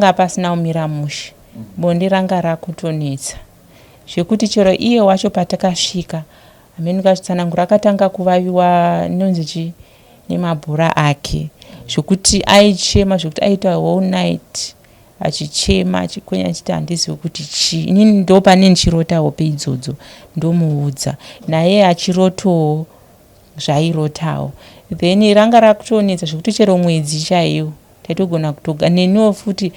Panga pasina kumira mushe. Bonde ranga rakutonetsa zvekuti chero iye wacho patakasvika hameno ndingazvitsanangura akatanga kuvaviwa inonzi chii nemabhora ake zvekuti aichema zvekuti aiita whole night achichema achikwenya achiti handizivi kuti chii inini ndopane ndichirota hope idzodzo ndomuudza naye achirotowo zvairotawo then ranga rakutonetsa zvekuti chero mwedzi chaiwo taitogona kutoga neniwo futi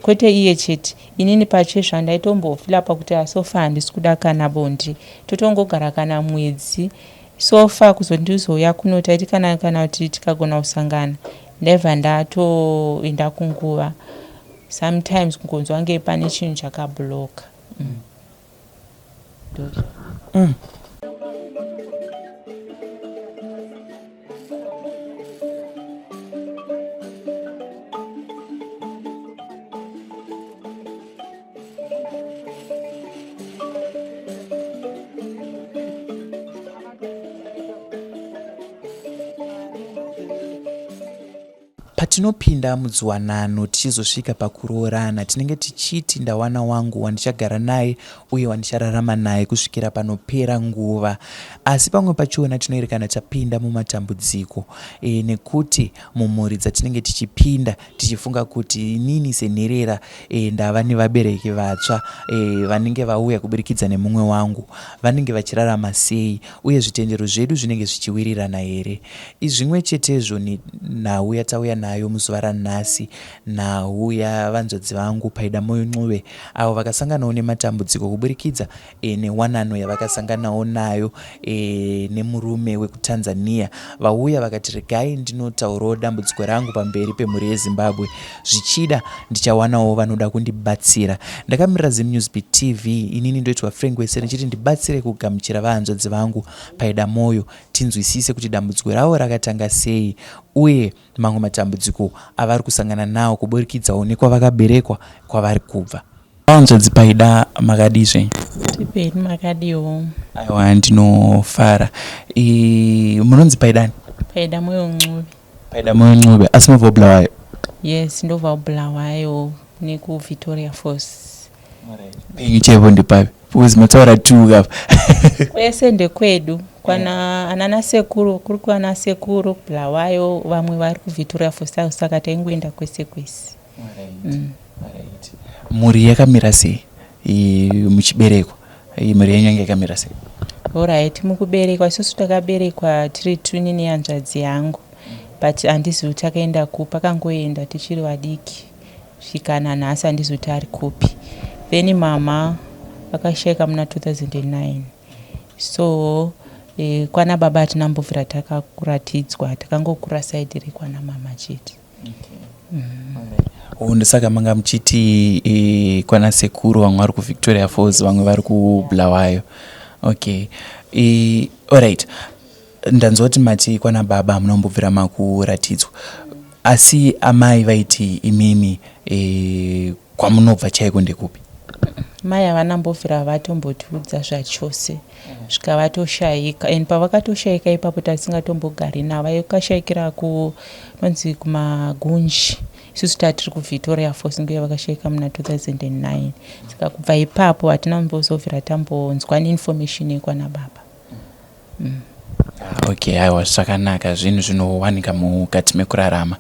kwete iye chete inini pachezva ndaitombofila pakuti asofa handisi kuda kana bonde totongogara kana mwedzi sofa kuzoti ndizouya kuno taiti kana kana kuti tikagona kusangana ndaibva ndatoenda kunguva sometimes kungonzwa nge pane chinhu chakabloka mm. Mm. Patinopinda mudziwanano tichizosvika pakuroorana tinenge tichiti ndawana wangu wandichagara naye uye wandichararama naye kusvikira panopera nguva. Asi pamwe pachona tinoerekana tapinda mumatambudziko e, nekuti mumhuri dzatinenge tichipinda tichifunga kuti inini senherera e, ndava nevabereki vatsva e, vanenge vauya kuburikidza nemumwe wangu vanenge vachirarama sei uye zvitendero zvedu zvinenge zvichiwirirana here. Zvimwe chetezvo nenhau yatauya nayo muzuva ranhasi, nhau yavanzvadzi vangu Paidamoyo Ncube avo vakasanganawo nematambudziko kuburikidza e, newanano yavakasanganawo nayo e, nemurume wekuTanzania. Vauya vakati regai ndinotaurawo dambudziko rangu pamberi pemhuri yeZimbabwe, zvichida ndichawanawo vanoda kundibatsira. Ndakamirira ZimNewsBeat TV, inini ndoitwa Frank Wese ndichiti ndibatsire kugamuchira vahanzvadzi vangu Paidamoyo tinzwisise kuti dambudziko ravo rakatanga sei uye mamwe matambudziko avari kusangana nawo kuburikidzawo nekwavakaberekwa kwavari kubva. Hanzvadzi Paida makadii zvenyu? Tipeni makadiwo. Aiwa ndinofara. E, munonzi Paidani? Paida Moyo Ncube. Paida Moyo Ncube. Asi mobva kuBulawayo? Yes, ndobva kuBulawayo nekuVictoria Falls. Penyu chaipo ndepapi? Because mataura two kapa. Kwese ndekwedu kwana anana sekuru kuri kwana sekuru Bulawayo vamwe vari kuVictoria Falls saka taingoenda kwese kwese. Mm. Mhuri yakamira sei muchiberekwa? Mhuri yenyu yange yakamira sei? Alright, mukuberekwa isusu takaberekwa tiri twini nehanzvadzi yangu but handizivi kuti akaenda kupi akangoenda tichiri vadiki svika nanhasi handizivi kuti ari kupi then mama vakashaika muna 2009 so eh, kwana baba hatina mbobvira takakuratidzwa takangokura saidi rekwana mama chete Oh, ndosaka manga muchiti e, kwana sekuru vamwe vari kuvictoria falls vamwe vari kubulawayo okay e, alright ndanzwa kuti mati kwana baba hamuna kumbobvira makuratidzwa asi amai vaiti imimi e, kwamunobva chaiko ndekupi mai havana mbobvira vatombotiudza zvachose svika vatoshaika and pavakatoshaika ipapo tasingatombogari navo vakashaikira kunonzi kumagunji isusu tatiri kuvictoria falls nguye vakashaika muna 2009 saka kubva ipapo hatina kumbozobvira tambonzwa neinformation yekwana baba Mm. Okay, aiwa zvakanaka zvinhu zvinowanika mukati mekurarama.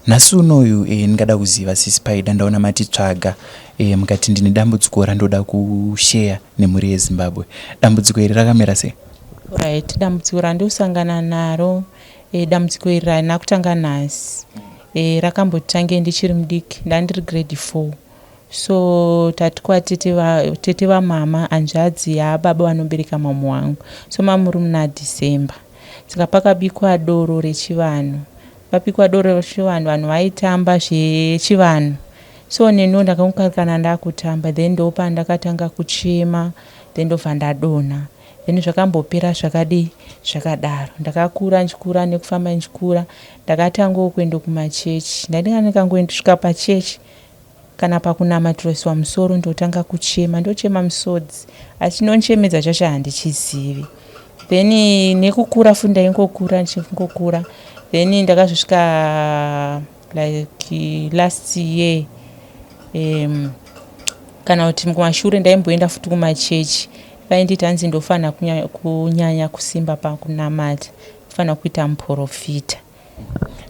Nhasi unoyu eh, ndingada kuziva sisi Paida ndaona matitsvaga eh, mukati ndine dambudziko randoda kusheya nemhuri yeZimbabwe. Dambudziko iri rakamira sei? Right, dambudziko randikusangana naro eh, dambudziko iri harina kutanga nhasi eh, rakambotange ndichiri mudiki ndandiri grade 4 So tati kwatete va tete vamama hanzvadzi yababa vanobereka mom wangu so mamuri muna December saka pakabikwa doro rechivanhu pabikwa doro rechivanhu vanhu vaitamba zvechivanhu so neniwo ndakangokarikana ndakutamba then ndopandakatanga kuchema then ndobva ndadonha then zvakambopera zvakadii zvakadaro ndakakura ndichikura nekufamba ndichikura ndakatangawo kuenda kumachechi ndainga ndikangosvika pachechi Kana pakunamatiroiswa musoro ndotanga kuchema ndochema misodzi asi chinondichemedza chacho handichizivi then nekukura futi ndaingokura ndichingokura then ndakazosvika like last year Kana kuti kumashure ndaimboenda futi kumachechi, vainditi hanzi ndofanira kunyanya kusimba pakunamata, ndofanira kuita muprofita.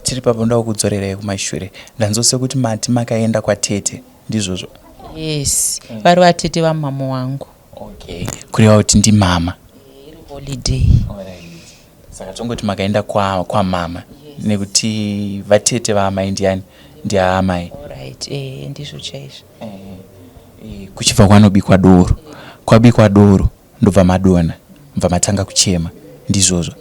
Tiri papo, ndoda kukudzorerai kumashure. Ndanzwa sekuti mati makaenda kwatete, ndizvozvo? Yes, vari vatete vamama wangu. Okay, kureva kuti ndimama. Iri holiday. Saka tongoti makaenda kwamama kwa nekuti vatete vaamai ndiani? Ndiaamai. Alright, ndizvo chaizvo. Kuchibva kwanobikwa doro, kwabikwa doro ndobva madona, mubva matanga kuchema, ndizvozvo?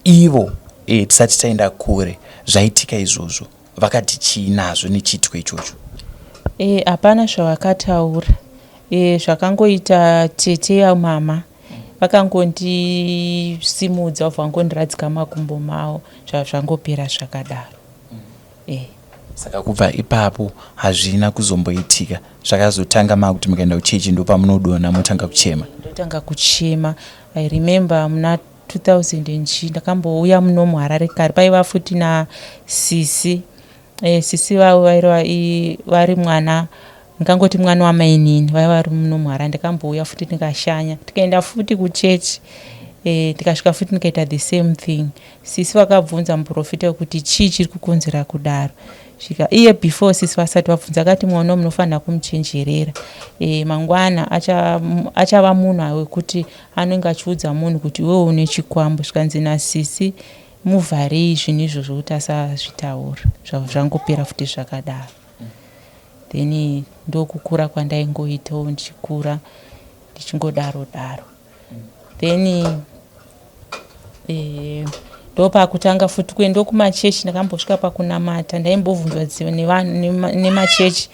Ivo tisati taenda kure, zvaitika izvozvo vakati chii nazvo nechiitiko ichocho? Hapana zvavakataura. Zvakangoita tete yamama vakangondisimudza, vabva vangondiradzika makumbo mavo, zvangopera zvakadaro. Saka kubva ipapo hazvina kuzomboitika zvakazotanga makuti mukaenda kuchechi ndopamunodona motanga kuchema? Ndotanga kuchema. I remember muna 2000 nchi ndakambouya muno muHarare kare, paiva futi nasisi. Sisi vavo vari mwana, ndingangoti mwana wamainini, vaiva vari muno muHarare. Ndakambouya futi ndikashanya, tikaenda futi kuchechi. Tikasvika futi ndikaita the same thing. Sisi vakabvunza muprofita wekuti chii chiri kukonzera kudaro. Svika iye before sisi vasati vabvunza akati, "Mwana munofanira kumuchenjerera. Mangwana achava munhu wekuti anenge achiudza munhu kuti iwewe une chikwambo." Zvikanzi nasisi, "Muvharei zvinhu izvozvo kuti asazvitaura." Zvangopera futi zvakadaro. Then ndokukura kwandaingoitawo, ndichikura ndichingodaro daro. Then ndopakutanga futi kuenda kumachechi. Ndakambosvika pakunamata, ndaimbobvunzwa nemachechi,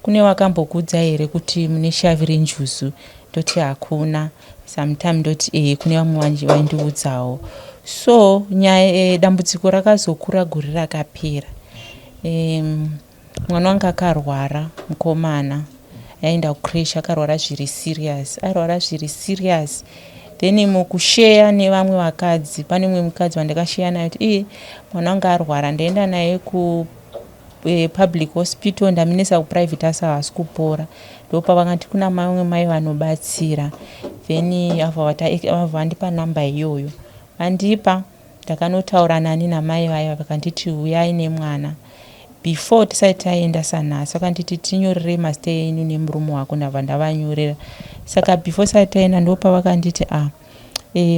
"Kune wakambokudza here kuti mune shavi renjuzu?" Ndoti hakuna. Sometime ndoti ehe, kune vamwe vaindiudzawo. So nyaya dambudziko rakazokura gore rakapera. Mwana wangu akarwara, mukomana aenda kucreche, akarwara zviri serious, arwara zviri serious. Then mukusheya nevamwe vakadzi, pane mumwe mukadzi wandakasheya naye kuti ii mwana wangu arwara, ndaenda naye kupublic hospital, ndamuendesa kuprivate asi haasi kupora. Ndopavakati kuna mamwe mai vanobatsira. Then avha vandipa namba iyoyo, vandipa, ndakanotaura nani namai vaya, vakanditi uyai nemwana. Before tisati taenda sanhasi vakanditi tinyorerei mazita enyu nemurume wako, ndabva ndavanyorera. Saka before tisati taenda ndopavakanditi a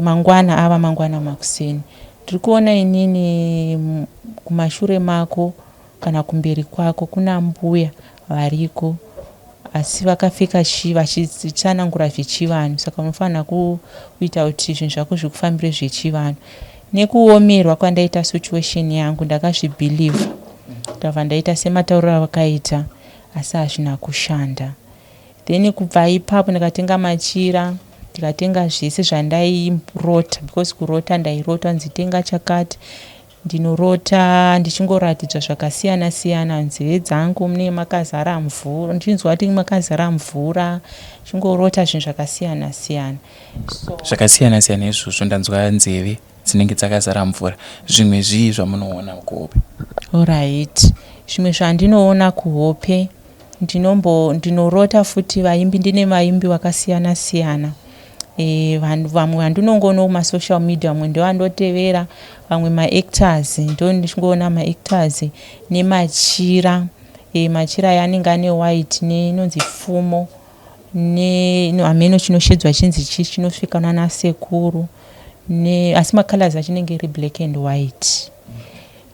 mangwana, ava mangwana makuseni, ndiri kuona inini kumashure mako kana kumberi kwako kuna mbuya variko, asi vakapfeka vachitsanangura zvechivanhu, saka unofanira kuita kuti zvinhu zvako zvikufambire zvechivanhu. Nekuomerwa kwandaita situation yangu, ndakazvibhilivha, ndabva ndaita sematauriro avakaita, asi hazvina kushanda. Then kubva ipapo ndikatenga machira, ndikatenga zvese zvandairota, because kurota ndairota nzi tenga chakati. Ndinorota ndichingoratidzwa zvakasiyana siyana, nzeve dzangu munenge makazara mvura, ndichinzwa kuti makazara mvura, chingorota zvinhu zvakasiyana siyana. So zvakasiyana siyana izvozvo, ndanzwa nzeve dzinenge dzakazara mvura, zvimwe zvii zvamunoona kuhope? Alright, zvimwe zvandinoona kuhope, ndinorota futi vaimbi. Ndine vaimbi vakasiyana siyana. Vanhu vamwe vandinongoona kumasocial media, vamwe ndovandotevera, vamwe maactors, ndo ndichingoona maactors nemachira. Machira aya anenge ane white neinonzi pfumo hameno chinoshedzwa chinzi chii, chinosvika nana sekuru, asi macolors achinenge iri black and white.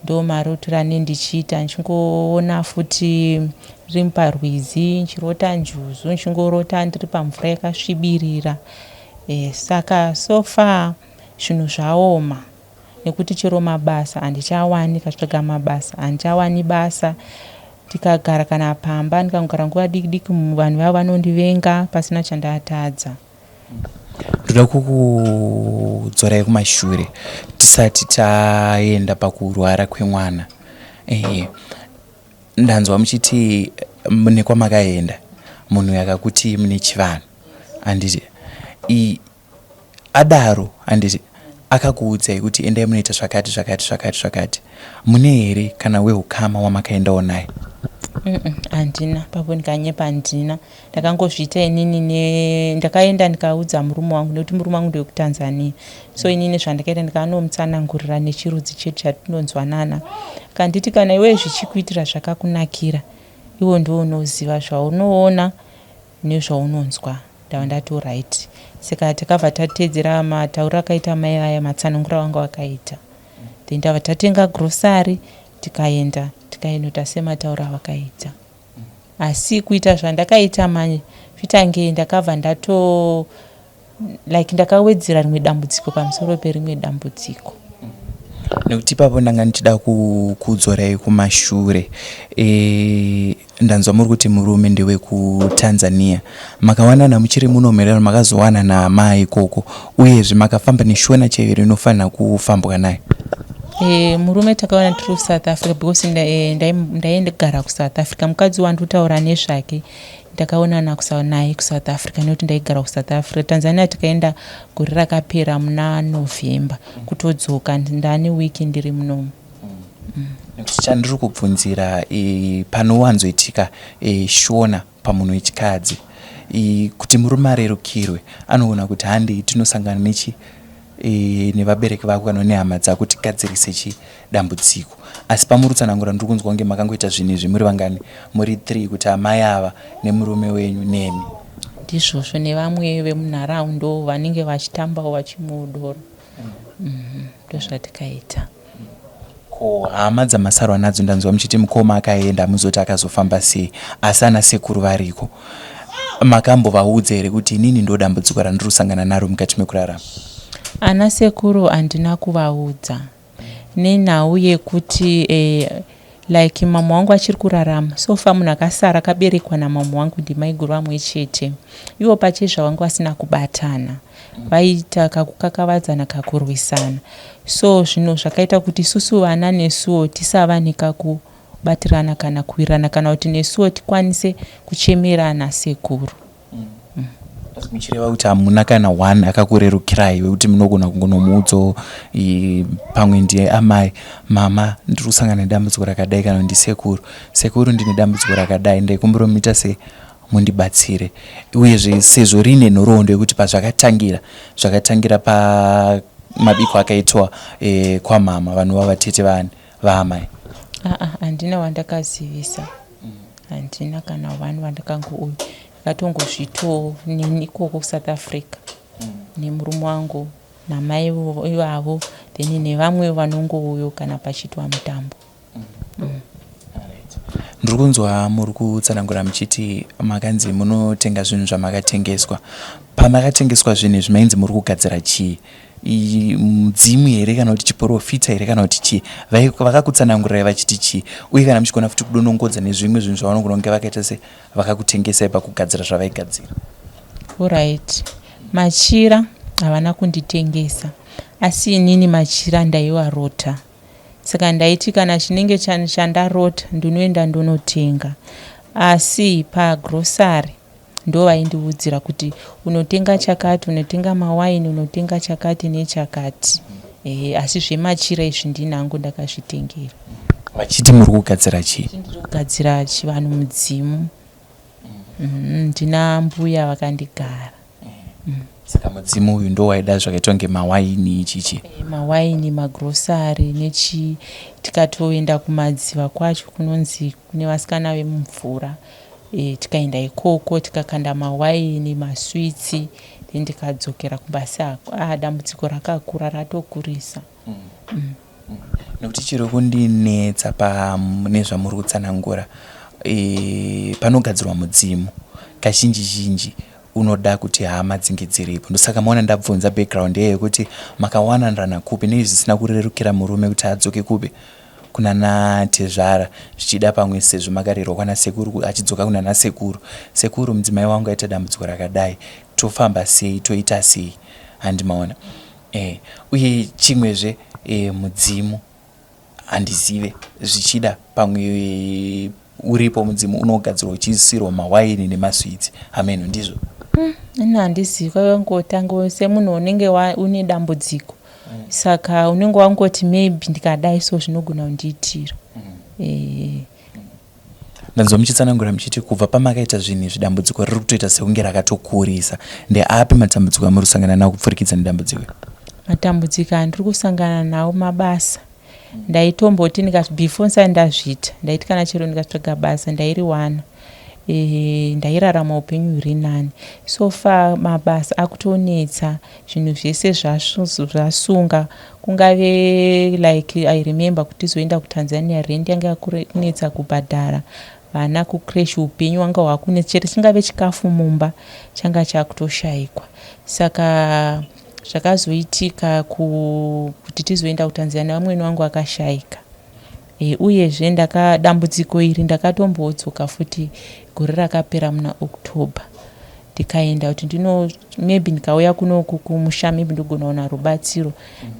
Ndo marotero ane ndichiita. Ndichingoona futi riri parwizi, ndichirota njuzu, ndichingorota ndiri pamvura yakasvibirira. Saka so far zvinhu zvaoma nekuti chero mabasa handichawani. Ndikatsvaga mabasa handichawani basa. Ndikagara kana pamba, ndikangogara nguva diki diki, vanhu vavo vanondivenga pasina chandatadza. Ndoda kukudzorai kumashure tisati taenda pakurwara kwemwana. Ndanzwa muchiti mune kwamakaenda, munhu yakakuti mune chivanhu, handiti? Adaro, handiti? Akakuudzai kuti endai munoita zvakati zvakati zvakati zvakati. Mune here kana wehukama wamakaendawo naye? Handina, papo ndikanyepa handina. Ndakangozviita inini ne ndakaenda ndikaudza murume wangu nekuti murume wangu ndewekuTanzania. So inini zvandakaita ndikanomutsanangurira nechirudzi chedu chatinonzwanana. Akanditi kana iwewe zvichikuitira zvakakunakira iwe ndiwe unoziva zvaunoona nezvaunonzwa. Ndabva ndati alright. Saka takabva tateedzera matauriro akaita mai vaya matsananguriro avanga vakaita. Then tabva tatenga grocery tikaenda tikainoita sematauriro avakaita. Asi kuita zvandakaita manje zvitange ndakabva ndato like ndakawedzera rimwe dambudziko pamusoro perimwe dambudziko. Nekuti ipapo ndanga ndichida kukudzorai kumashure e, ndanzwa muri kuti murume ndewekuTanzania. Makawanana muchiri muno here makazowanana amai ikoko? Uyezve makafamba neshona chaiyo here inofanira kufambwa nayo? E, murume takawana tiri kuSouth Africa because ndaigara kuSouth Africa. Mukadzi wandikutaura nezvake ndakaonana naye kuSouth Africa nekuti ndaigara kuSouth Africa. Tanzania tikaenda gore rakapera muna November kutodzoka ndane wiki ndiri munomu. Nekuti chandiri kubvunzira panowanzoitika shona pamunhu wechikadzi kuti murume arerukirwe anoona kuti handei tinosangana nechi nevabereki vako kana nehama dzako tigadzirise chi dambudziko. Asi pamuri kutsanangura ndiri kunzwa kunge makangoita zvinhu izvi muri vangani? Muri 3 kuti amai ava nemurume wenyu nemi. Ndizvozvo nevamwe vemunharaunda vanenge vachitambawo vachimwawo doro. Ndozvatikaita. Ko hama dzamasarwa nadzo ndanzwa muchiti mukoma akaenda hamuzoti akazofamba sei asi ana sekuru variko. Makambovaudza here kuti inini ndo dambudziko randiri kusangana naro mukati mekurarama? Ana sekuru handina kuvaudza nenhau yekuti like mama wangu achiri kurarama so far munhu akasara akaberekwa namama wangu ndimaiguru vamwe chete. Ivo pachezva vangu vasina kubatana vaiita kakukakavadzana kakurwisana. So zvino zvakaita kuti isusu vana nesuwo tisava nekakubatirana kana kuwirirana kana kuti nesuwo tikwanise kuchemerana sekuru. Asi muchireva kuti hamuna kana one akakurerukirai wekuti munogona kungonomuudzawo pamwe ndiye amai mama ndiri kusangana nedambudziko rakadai kana ndisekuru sekuru ndine dambudziko rakadai ndaikumbira muita sei mundibatsire. Uyezve sezvo riine nhoroondo yekuti pazvakatangira zvakatangira pamabiko akaitwa kwamama vanova vatete vaani vaamai. Aa handina wandakazivisa. Handina kana one wandakango uyu ndakatongozviitawo neni ikoko kuSouth Africa nemurume wangu namai ivavo then nevamwe vanongouyawo kana pachiitwa mutambo. Ndiri kunzwa muri kutsanangura muchiti makanzi munotenga zvinhu zvamakatengeswa. Pamakatengeswa zvinhu izvi mainzi muri kugadzira chii? Mudzimu here kana kuti chiporofita here kana kuti chii? Vakakutsanangurirai vachiti chii? Uye kana muchigona futi kudonongodza nezvimwe zvinhu zvavanogona kunge vakaita se vakakutengesai pakugadzira zvavaigadzira. Alright. Machira havana kunditengesa asi inini machira ndaiwarota. Saka ndaiti kana chinenge chandarota ndinoenda ndonotenga. Asi pagrocery ndovaindiudzira kuti unotenga chakati, unotenga mawaini, unotenga chakati nechakati. Ehe, asi zvemachira izvi ndini hangu ndakazvitengera. Vachiti muri kugadzira chii? Ndiri kugadzira chivanhu mudzimu. Ndina mbuya vakandigara. Saka mudzimu uyu ndo waida zvakaitwa kunge mawaini chichi? Mawaini, magrocery nechii. Tikatoenda kumadziva kwacho kunonzi kune vasikana vemumvura. Tikaenda ikoko tikakanda mawaini, maswitsi then ndikadzokera kumba asi dambudziko rakakura ratokurisa. Nekuti chiri kundinetsa pane zvamuri kutsanangura panogadzirwa mudzimu kazhinji zhinji unoda kuti hama dzinge dziripo. Ndosaka maona ndabvunza background iyoyo yekuti makawananirana kupi nei zvisina kurerukira murume kuti adzoke kupi kunana tezvara zvichida pamwe sezvo makarerwa kwana sekuru achidzoka kunana sekuru. Sekuru mudzimai wangu aita dambudziko rakadai tofamba sei toita sei handi maona. Uye chimwezve mudzimu handizive zvichida pamwe uripo mudzimu unogadzirwa uchiisirwa mawaini nemaswitsi hameno ndizvo. Ini handizivi kwakangotanga semunhu unenge une dambudziko. Saka unenge wangoti maybe ndikadai so zvinogona kundiitira. Ndanzwa muchitsanangura muchiti kubva pamakaita zvinhu izvi dambudziko riri kutoita sekunge rakatokurisa. Ndeapi matambudziko amuri kusangana nawo kupfurikidza nedambudziko iri? Matambudziko andiri kusangana nawo mabasa. Ndaitomboti before ndisati ndazviita ndaiti kana chero ndikatsvaga basa ndairiwana. Ndairarama upenyu huri nani. So far mabasa akutonetsa zvinhu zvese zvasunga kungave like I remember kuti tizoenda kuTanzania rent yanga yakunetsa kubhadhara vana kucreche upenyu hwanga hwakunetsa chero chingave chikafu mumba changa chakutoshaikwa saka zvakazoitika kuti tizoenda kuTanzania vamwene vangu vakashaika. Uyezve dambudziko iri ndakatombodzoka futi gore rakapera muna October ndikaenda kuti ndino maybe ndikauya kunoku kumusha maybe ndogona kuwana rubatsiro.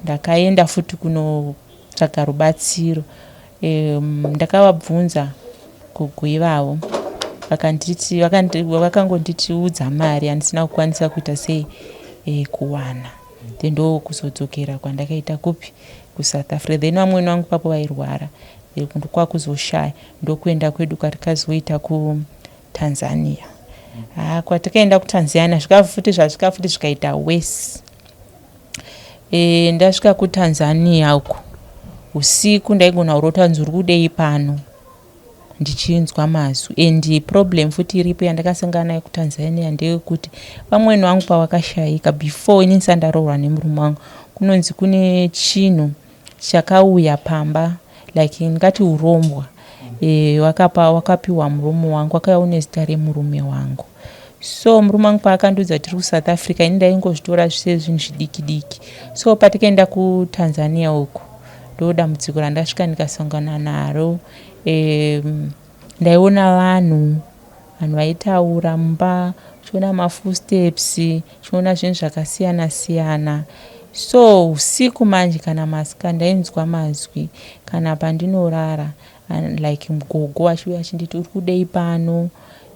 Ndakaenda futi kunotsvaga rubatsiro. Ndakavabvunza gogo ivavo vakanditi vakangonditi udza mari yandisina kukwanisa kuita sei kuwana. Then ndokuzodzokera kwandakaita kupi kuSouth Africa. Then vamwene vangu ipapo vairwara kwakuzoshaya ndokuenda kwedu kwatakazoita kuTanzania. Kwatakaenda kuTanzania zvikafuti zvasvika futi zvikaita worse. Ndasvika kuTanzania uku usiku ndaigona kurota kunzi uri kudei pano ndichinzwa mazwi and problem futi iripo yandakasangana nayo kuTanzania ndeyekuti vamwene vangu pavakashaika before ini ndisati ndaroorwa nemurume wangu kunonzi kune chinhu chakauya pamba like ndingati urombwa wakapiwa murume wangu wakauya une zita remurume wangu. So murume wangu paakandiudza tiri kuSouth Africa ini ndaingozvitora sezvinhu zvidiki diki. So patikaenda kuTanzania uku ndo dambudziko randasvika ndikasangana naro. Ndaiona vanhu vaitaura mumba uchiona mafootsteps uchiona zvinhu zvakasiyana siyana. So usiku manje kana masikati ndainzwa mazwi kana pandinorara like gogo achiuya achinditi uri kudei pano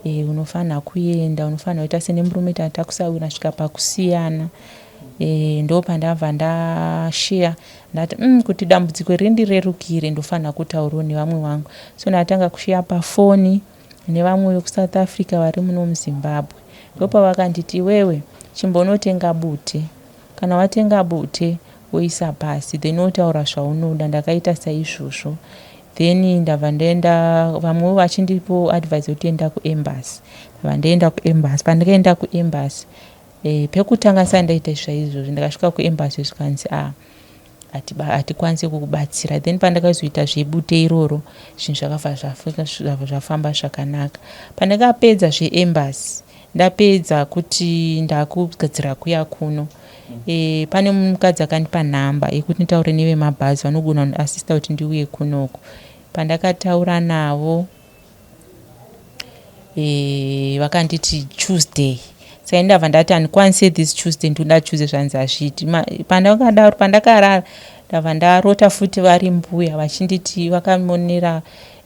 unofanira kuenda unofanira kuita sei nemurume takusawira kusvika pakusiyana. Ndopandabva ndasheya ndati kuti dambudziko iri rindirerukire ndofanira kutaurawo nevamwe vangu. So ndatanga kusheya pafoni nevamwe vekuSouth Africa vari muno muZimbabwe. Ndopavakanditi iwewe chimbonotenga bute. Kana watenga bute woisa pasi then wotaura zvaunoda. Ndakaita saizvozvo. Then ndabva ndaenda vamwewo vachindipawo advice yekuti enda kuembassy. Ndabva ndaenda kuembassy. Pandakaenda kuembassy pekutanga ndisati ndaita zvaizvozvo ndakasvika kuembassy zvikanzi hatikwanisi kukubatsira. Then pandakazoita zvebute iroro zvinhu zvakabva zvafamba zvakanaka. Pandakapedza zveembassy ndapedza kuti ndakugadzira kuya kuno pane mukadzi akandipa nhamba yekuti nditaure nevemabhazi vanogona kundiasista kuti ndiuye kunoku. Pandakataura navo vakanditi Tuesday. Saka ini ndabva ndati handikwanisi this Tuesday ndinoda Tuesday zvanzi hazviiti. Pandakadaro pandakarara ndabva ndarota futi vari mbuya vachinditi vakamonera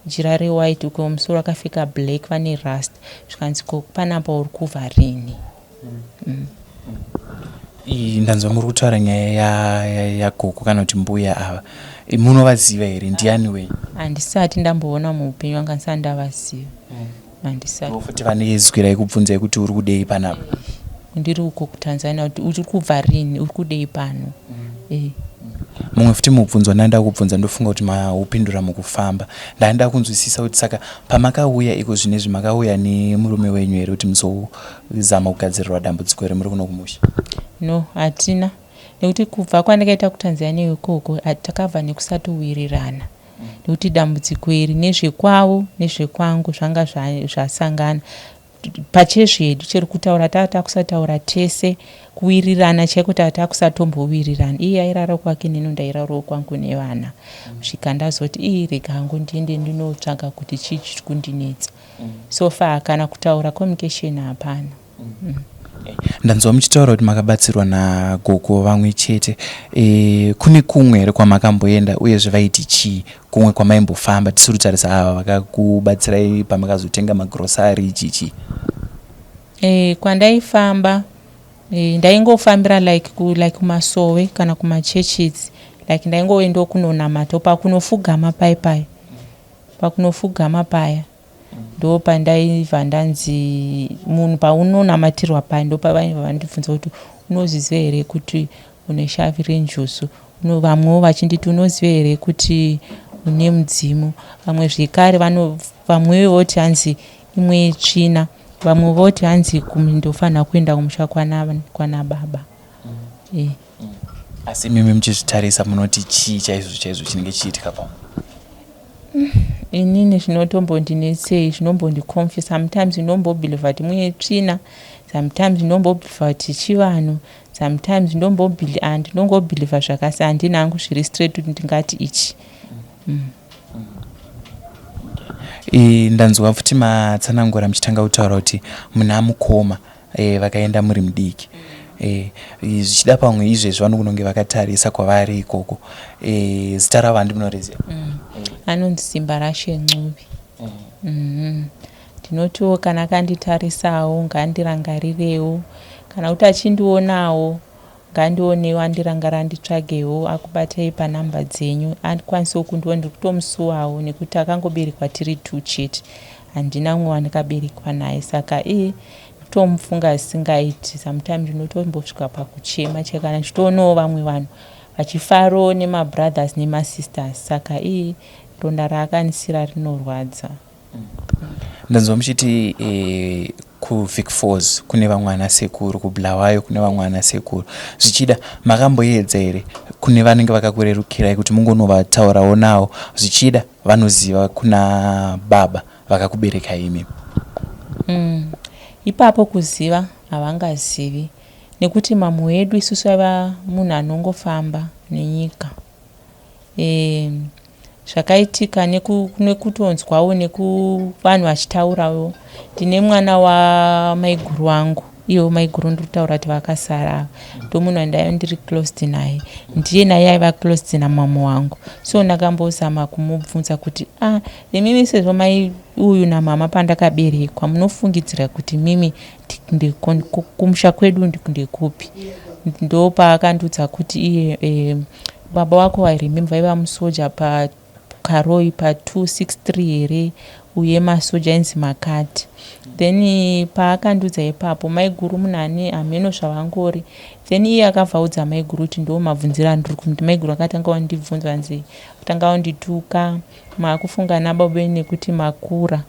jira rewhite uko musoro vakapfeka black vane rasta zvikanzi ko panapa uri kubva rini. Ndanzwa muri kutaura nyaya yagogo kana kuti mbuya ava. Munovaziva here? Ndiani wenyu? Handisati ndamboona muupenyu hwangu handisati ndavaziva. Handisati. Futi vane izwi raikubvunzai kuti uri kudei panapa? Ndiri uko kuTanzania kuti uri kubva rini uri kudei pano. Mumwe futi mubvunzo wandanga kubvunza ndofunga kuti maupindura mukufamba. Ndanga kunzwisisa kuti saka pamakauya iko zvinezvi makauya nemurume wenyu here kuti muzozama kugadzirirwa dambudziko iri muri kuno kumusha? No, hatina. Nekuti kubva kwandakaita kuTanzania ikoko takabva nekusatowirirana. Nekuti dambudziko iri nezvekwavo nezvekwangu zvanga zvasangana. Pachezvedu chero kutaura taa takusataura tese kuwirirana chaiko taa takusatombowirirana. Iye airara kwake neni ndairarawo kwangu nevana. Kusvika ndazoti ii rega hangu ndiende ndinotsvaga kuti chii chiri kundinetsa. So far kana kutaura communication hapana. Ndanzwa muchitaura kuti makabatsirwa nagogo vamwe chete. Kune kumwe here kwamakamboenda uyezve vaiti chii kumwe kwamaimbofamba tisiri kutarisa ava vakakubatsirai pamakazotenga magrosari chichi? Kwandaifamba Ndaingofambira like like kumasowe kana kumachurches, like ndaingoendawo kunonamata pakunofugama pai pai, pakunofugama paya ndo pandaibva ndanzi munhu paunonamatirwa paya, ndo pavaibva vandibvunza kuti unozviziva here kuti une shavi renjuzu. Vamwewo vachinditi unoziva here kuti une mudzimu. Vamwe zvekare, vamwewo voti hanzi imwe tsvina, vamwe voti hanzi ndofanira kuenda kumusha kwana baba. Asi imimi muchizvitarisa munoti chii chaizvo chaizvo chinenge chichiitika pamwe? Inini zvinotombondinetsei, zvinombondiconfuse sometimes. Ndinombobelieva kuti mune tsvina sometimes, ndinombobelieva kuti chivanhu sometimes, ndinongobelieva zvakasi, handina hangu zviri straight kuti ndingati ichi. Ndanzwa futi matsanangura muchitanga kutaura kuti muna mukoma vakaenda muri mudiki. Zvichida pamwe izvezvi vanokunonge vakatarisa kwavari ikoko. Zita ravo handi munoriziva? Anonzi Simba Rashe Ncube. Ndinotiwo kana akanditarisawo ngandirangarirewo, kana kuti achindionawo ngandionewo, andirangara, anditsvagewo, akubatei panhamba dzenyu akwanisewo kundiona. Ndiri kutomusuwawo nekuti akangoberekwa tiri two chete, handina mumwe wandakaberekwa naye, saka ii tomufunga zvisingaiti. Sometimes ndinotombosvika pakuchema chaiko kana ndichitoonawo vamwe vanhu vachifarawo nemabrothers nemasisters, saka ii ronda raakandisira rinorwadza. Ndanzwa muchiti kuVic Falls kune vamwe ana sekuru, kuBulawayo kune vamwe ana sekuru. Zvichida makamboedza here kune vanenge vakakurerukirai kuti mungonovataurawo navo? Zvichida vanoziva kuna baba vakakuberekai imimi. Ipapo kuziva havangazivi nekuti mamwe edu isusu aiva munhu anongofamba nenyika. Zvakaitika nekutonzwawo nekuvanhu vachitaurawo, ndine mwana wamaiguru wangu, ivo maiguru ndiri kutaura kuti vakasara ava, ndomunhu wandaiva ndiri closed naye, ndiye naye aiva closed namama wangu. So ndakambozama kumubvunza kuti a ah, imimi sezvo mai uyu namama pandakaberekwa, munofungidzira kuti mimi kumusha kwedu ndekupi? Ndopaakandiudza kuti iye baba wako, I remember, vaiva musoja paKaroi pa263 here, uye masoja ainzi Makati. Then paakandiudza ipapo, maiguru munhu ane hameno zvavangori, then iye akabva audza maiguru kuti ndo mabvunziro andiri kumuti. Maiguru akatanga wandibvunza, vanzi atanga wandituka, maakufunga nababa venyu nekuti makura.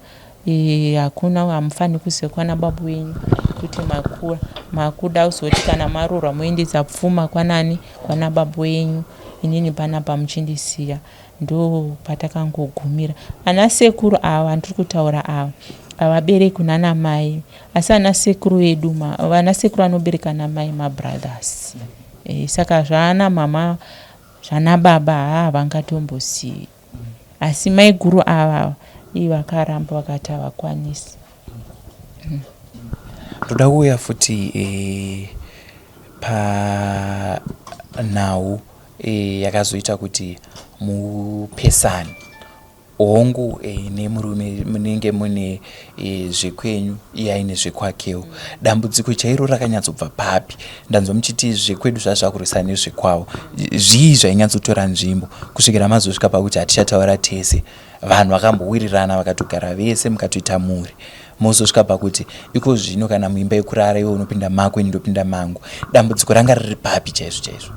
Hakuna, hamufaniri kuziva kwana baba wenyu kuti makura, makuda kuzoti kana maroorwa moendesa pfuma kwanani, kwana baba wenyu, inini panapa muchindisiya. Ndo patakangogumira. Ana sekuru ava vandiri kutaura ava havabereki nana mai, asi ana sekuru vedu, vana sekuru vanobereka namai, mabrothers. Saka zvaana mama zvana baba haa havangatombosiyi, asi maiguru ava ii vakaramba vakati havakwanisi. Ndoda kuuya futi panhau yakazoita kuti mupesane. Hongu, nemurume munenge mune zvekwenyu, iye aine zvekwakewo. Dambudziko chairo rakanyatsobva papi? Ndanzwa muchiti zvekwedu zvazvakurwisana nezvekwavo. Zvii zvainyatsotora nzvimbo kusvikira mazosvika pakuti hatichataura tese? Vanhu vakambowirirana vakatogara vese mukatoita mhuri, mozosvika pakuti iko zvino kana muimba yekurara iwe unopinda mako, ini ndopinda mangu. Dambudziko ranga riri papi chaizvo chaizvo?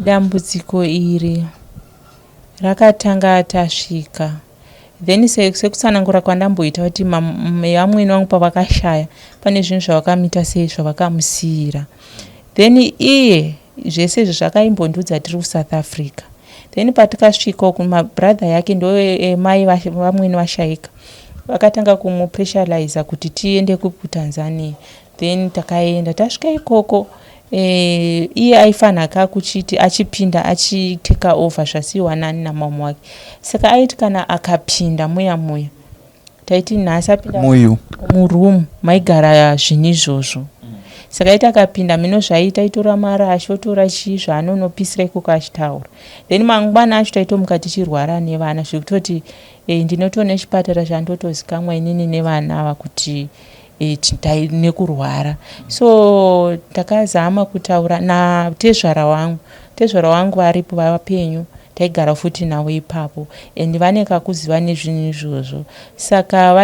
Dambudziko iri rakatanga tasvika, then sekutsanangura kwandamboita kuti vamwene vangu pavakashaya pane zvinhu zvavakamita sei, zvavakamusiyira. Then iye zvese izvo zvakaimbondiudza tiri kuSouth Africa. Then patikasvika kumabrother yake, ndo mai vamwene vashaika, vakatanga kumupressuriza kuti tiende kuTanzania. Then takaenda, tasvika ikoko iye aifanira ka kuchiti achipinda achitake over zvasiyiwa nani, namama wake. Saka aiti kana akapinda muya muya, taiti nhasi apinda muyu muroom maigara zvinhu izvozvo. Saka aiti akapinda mino zvaiita, aitora marasha, otora chii zvaanonopisira ikoko achitaura. Then mangwana acho taitomuka tichirwara nevana, zvekutoti ndinotoona chipatara chandotozikamwa inini nevana ava kuti. Nekurwara. So takazama kutaura natezvara wangu. Tezvara wangu varipo, vapenyu, taigara futi navo ipapo and vane kakuziva nezvinhu izvozvo. Saka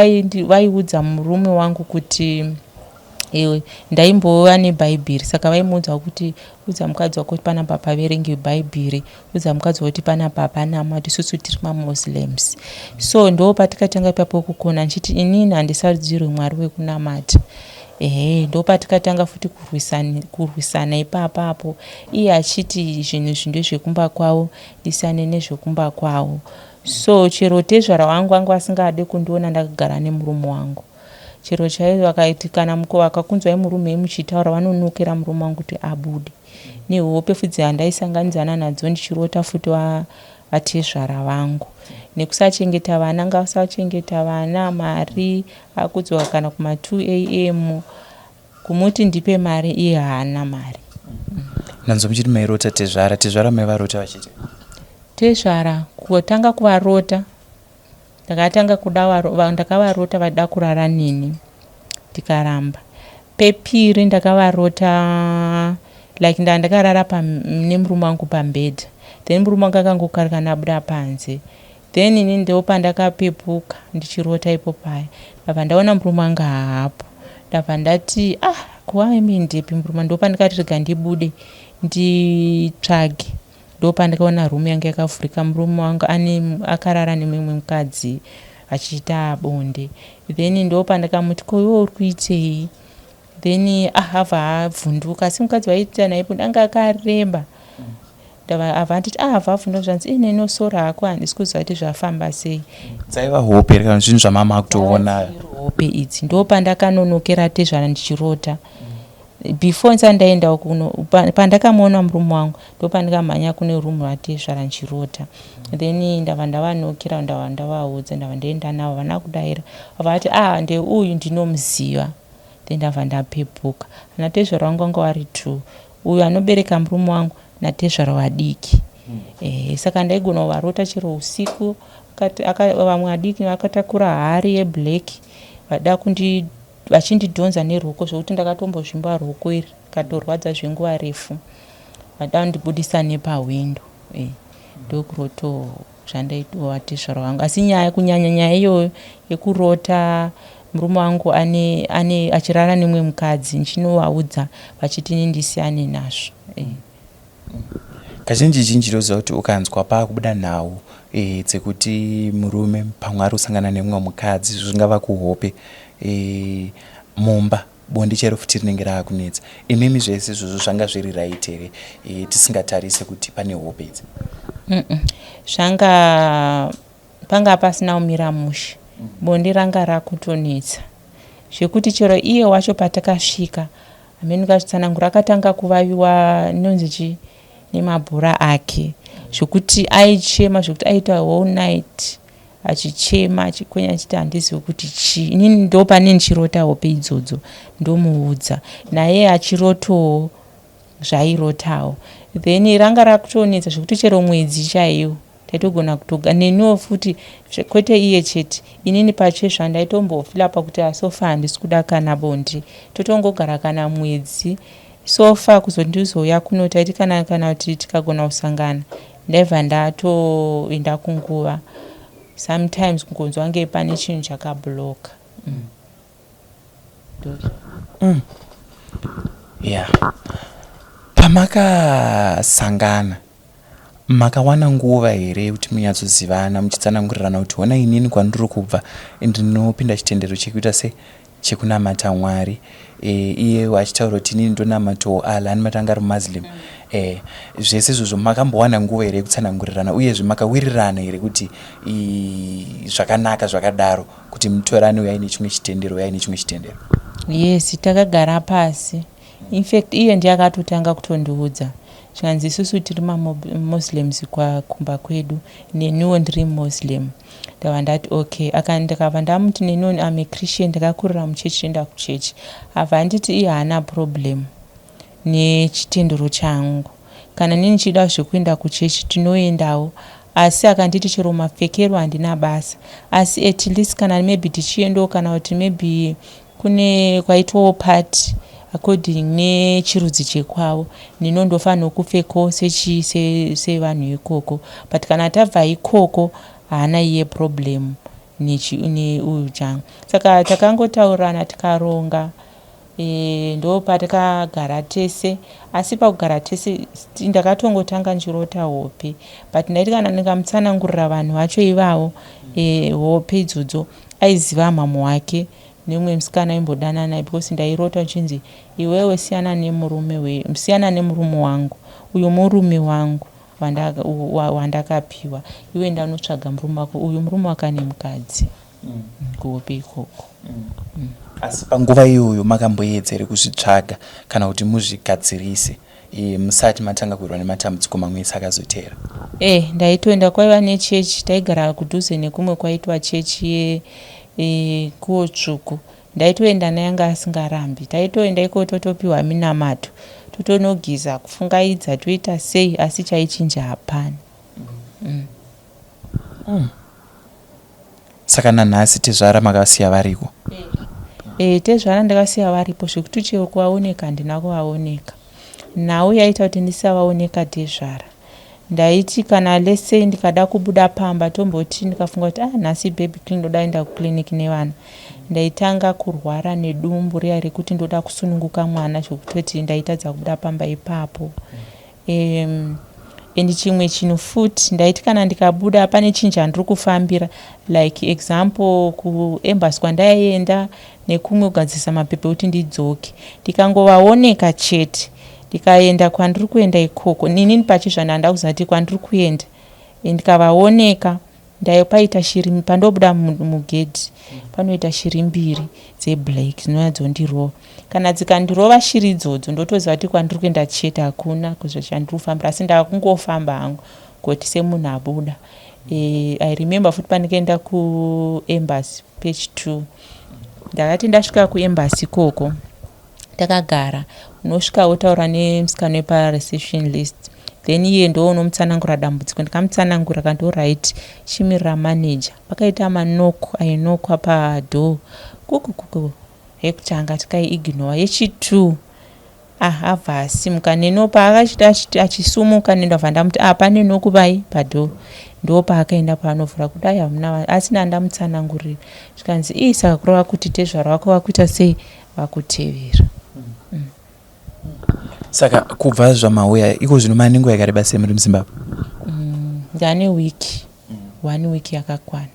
vaiudza murume wangu kuti ndaimbova nebhaibheri, saka vaimuudza kuti, "Udza mukadzi wako kuti panapa paverenge bhaibheri, udza mukadzi wako kuti panapa hapanamati, isusu tiri maMuslims." So ndo patikatanga ipapo kukona, ndichiti inini handisarudzirwe Mwari wekunamata. Ehe, ndo patikatanga futi kurwisana ipapapo, iye achiti zvinhu izvi ndezvekumba kwavo, ndisiyane nezvekumba kwavo. So chero tezvara wangu vanga vasingade kundiona ndakagara nemurume wangu. Chero chaizvo vakaiti kana vakakunzwai murume muchitaura, vanonokera murume wangu kuti abude. Nehope futi dzandaisanganidzana nadzo ndichirota futi vatezvara vangu, nekusachengeta vana, ngasachengeta vana, mari akudzoka kana kuma2 am, kumuti ndipe mari, iye haana mari. Nanzo muchiti mairota tezvara. Tezvara maivarota vachiti? Tezvara kutanga kuvarota, ndakatanga kuda, ndakavarota vada kurara neni, ndikaramba. Pepiri ndakavarota like ndaa ndakarara nemurume wangu pambedha, then murume wangu akangokarikana abuda panze, then ini ndo pandakapepuka ndichirota ipo paya. Ndabva ndaona murume wangu haapo. Ndabva ndati, "Ah, kuvaindepi murume?" Ndo pandikati rega ndibude nditsvage. Ndo pandakaona room yangu yakavhurika, murume wangu akarara nemumwe mukadzi achiita bonde. Then ndo pandakamuti, "Ko iwe uri kuitei?" Then ah, abva avhunduka, asi mukadzi waiita naye bonde anga akareba. Abva anditi, ah, abva avhunduka, zvanzi, "Ine nosora hako, handisi kuziva kuti zvafamba sei." Dzaiva hope here kana zvinhu zvamama kutoona? Hope idzi. Ndo pandakanonokera tezvara ndichirota. Before ndisati ndaendawo kuno, pandakamuona murume wangu, ndo pandakamhanya kune room ratezvara ndichirota. Then ndabva ndavanokera, ndabva ndavaudza, ndabva ndaenda navo, havana kudaira. Vati, "Ah, ndeuyu, ndinomuziva." Then ndabva ndapepuka. Ana tezvara vangu vanga vari two, uyu anobereka murume wangu natezvara vadiki. Saka ndaigona kuvarota chero usiku. Vamwe vadiki vakatakura hari yeblack, vada kundi vachindidhonza neruoko, zvokuti ndakatombozvimba ruoko iri, rikatorwadza zvenguva refu, vada kundibudisa nepahwindo. Ndokuroto zvandaitova tezvara vangu. Asi nyaya, kunyanya nyaya iyoyo yekurota murume wangu ane achirara nemumwe mukadzi, ndichinovaudza vachiti ini ndisiyane nazvo. Kazhinji zhinji toziva kuti ukanzwa paakubuda nhau dzekuti murume pamwe ari kusangana nemumwe mukadzi, zvingava kuhope, mumba bonde chairo futi rinenge raakunetsa. Imimi zvese izvozvo zvanga zviri right here, tisingatarise kuti pane hope idzi? Zvanga panga pasina kumira mushe. Bonde ranga rakutonetsa zvekuti chero iye wacho patakasvika, hameno kazvitsanangura, akatanga kuvaviwa inonzi chii nemabhora ake, zvokuti aichema, zvokuti aita whole night achichema, achikwenya, achiti, "Handizivi kuti chii." Inini ndo pane ndichirota hope idzodzo, ndomuudza, naye achirotowo zvairotawo. Then ranga rakutonetsa zvekuti chero mwedzi chaiwo taitogona kutoga neniwo futi, kwete iye chete. Inini pachezva ndaitombofila pakuti so far handisi kuda kana bonde, totongogara kana mwedzi. So far kuzoti ndizouya kuno, taiti kana kuti tikagona kusangana, ndaibva ndatoenda kunguva. Sometimes kungonzwa nge pane chinhu chakabloka. Ya, pamakasangana makawana nguva here yekuti munyatsozivana, muchitsanangurirana kuti, "Ona, inini kwandiri kubva ndinopinda chitendero chekuita se chekunamata Mwari," iye achitaura kuti, "Inini ndonamatawo Allah," ani matanga ari Muslim? Zvese izvozvo makambowana nguva here yekutsanangurirana? Uyezve makawirirana here kuti zvakanaka zvakadaro kuti mutorane, uyai nechimwe chitendero, uyai nechimwe chitendero? Yes, takagara pasi. Infact iye ndiye akatotanga kutondiudza, zvikanzi, "Isusu tiri maMuslims kumba kwedu, neniwo ndiri Muslim." Ndabva ndati, "Okay." Ndakabva ndamuti, "Neniwo am a Christian, ndakakurira muchechi, toenda kuchechi." Abva anditi iye haana problem nechitendero changu, kana nini ndichida zvekuenda kuchechi tinoendawo. Asi akanditi chero mapfekero handina basa, asi at least kana maybe tichiendawo, kana kuti maybe Kune kwaitwawo party according nechirudzi chekwavo, nino ndofanirwa kupfekawo sevanhu ikoko. But kana tabva ikoko haana iye problem neuyu changu. Saka takangotaurirana tikaronga, ndopatakagara tese. Asi pakugara tese ndakatongotanga ndichirota hope, but ndaiti kana ndikamutsanangurira vanhu vacho ivavo hope idzodzo, aiziva mhamha wake nemumwe musikana aimbodanana naye, because ndairota uchinzi, "Iwewe siyana nemurume, siyana nemurume wangu, uyu murume wangu wandakapiwa, iwe ndanotsvaga murume wako, uyu murume wako ane mukadzi." Kuhope ikoko. Asi panguva iyoyo makamboedza here kuzvitsvaga kana kuti muzvigadzirise musati matanga kuwirwa nematambudziko mamwe ese akazotera? Ndaitoenda kwaiva nechechi. Taigara kudhuze nekumwe kwaitwa chechi yekuo tsvuku. Ndaitoenda naye, anga asingarambi. Taitoenda ikoko, totopiwa minamato, totonogiza, kufungaidza, toita sei, asi chaichinja hapana. Saka nanhasi tezvara makasiya variko? Tezvara ndakasiya varipo, zvekuti chero kuvaoneka handina kuvaoneka. Nhau yaita kuti ndisavaoneka tezvara, ndaiti kana lesei ndikada kubuda pamba, tomboti ndikafunga kuti, "Ah, nhasi baby clean, ndoda enda kuclinic nevana," ndaitanga kurwara nedumbu riya rekuti ndoda kusununguka mwana, zvekutoti ndaitadza kubuda pamba ipapo. And chimwe chinhu futi, ndaiti kana ndikabuda pane chinhu chandiri kufambira, like example kuembassy kwandaienda nekumwe kugadzirisa mapepa ekuti ndidzoke, ndikangovaoneka chete, ndikaenda kwandiri kuenda ikoko, inini pachizvano handa kuziva kuti kwandiri kuenda, ndikavaoneka, paita shiri pandobuda mugedhi, panoita shiri mbiri dzeblack dzinouya dzondirova. Kana dzikandirova shiri idzodzo, ndotoziva kuti kwandiri kuenda chete hakuna chandiri kufambira, asi ndakungofamba hangu kuti semunhu abuda. I remember futi pandikaenda kuembassy page 2, ndakati ndasvika kuembassy ikoko, takagara, unosvika wotaura nemusikana wepareception list, then iye ndo unomutsanangura dambudziko. Ndikamutsanangura, kanti, "Alright, chimirira manager." Pakaita manoko ainokwa padoor, kukukuku. Yekutanga tikaiignora, yechi2, ah, abva asimuka neno. Paakachita achisumuka, nendabva ndamuti, "Ah, pane knock vai padoor." Ndo paakaenda paanovhura kudai, hamuna, asina ndamutsanangurira. Zvikanzi, "Ii, saka kureva kuti tezvara vako vakuita sei, vakutevera." Saka kubva zvamauya iko zvino, mane nguva yakareba sei muri muZimbabwe? Ndane wiki, one week yakakwana.